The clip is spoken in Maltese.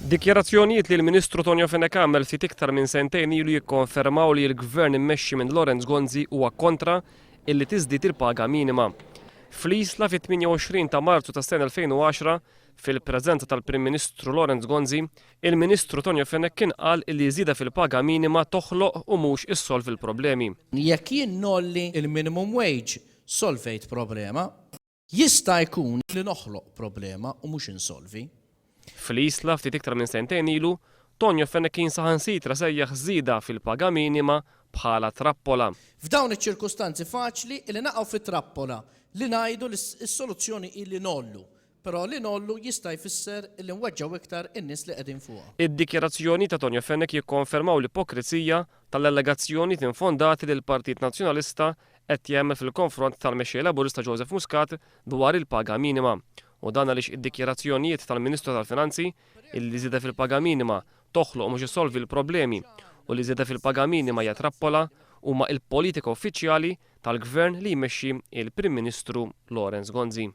Dikjarazzjonijiet li l-Ministru Tonio Fenech għamel ftit iktar minn sentejn ilu jikkonfermaw li l-Gvern immexxi minn Lawrence Gonzi huwa kontra illi tiżdied il-paga minima. Fl-Isla fit-28 ta' Marzu tas-sena 2010, fil-preżenza tal-Prim Ministru Lawrence Gonzi, il-Ministru Tonio Fenech kien qal illi żieda fil-paga minima toħloq u mhux issolvi l-problemi. Jekk jien ngħolli l-minimum wage, solvejt problema. Jista' jkun li noħloq problema u mhux insolvi. Fl-Isla ftit iktar minn sentejn ilu, Tonio Fenech kien saħansitra sejjaħ żieda fil-paga minima bħala trappola. F'dawn iċ-ċirkustanzi faċli li naqgħu fi trappola li ngħidu li s-soluzzjoni hi li ngħollu. Però li ngħollu jista' jfisser li nweġġgħu iktar in-nies li qegħdin fuqha. Id-dikjarazzjoni ta' Tonio Fenech jikkonfermaw l-ipokrizija tal-allegazzjonijiet infondati li l-Partit Nazzjonalista qed jagħmel fil-konfront tal-Mexxej Laburista Joseph Muscat dwar il-paga minima. U dan għaliex id-dikjarazzjonijiet tal-Ministru tal-Finanzi illi żieda fil-paga minima toħloq u mhux issolvi l-problemi u li żieda fil-paga minima hija trappola huma l-politika uffiċjali tal-Gvern li jmexxi il-Prim Ministru Lawrence Gonzi.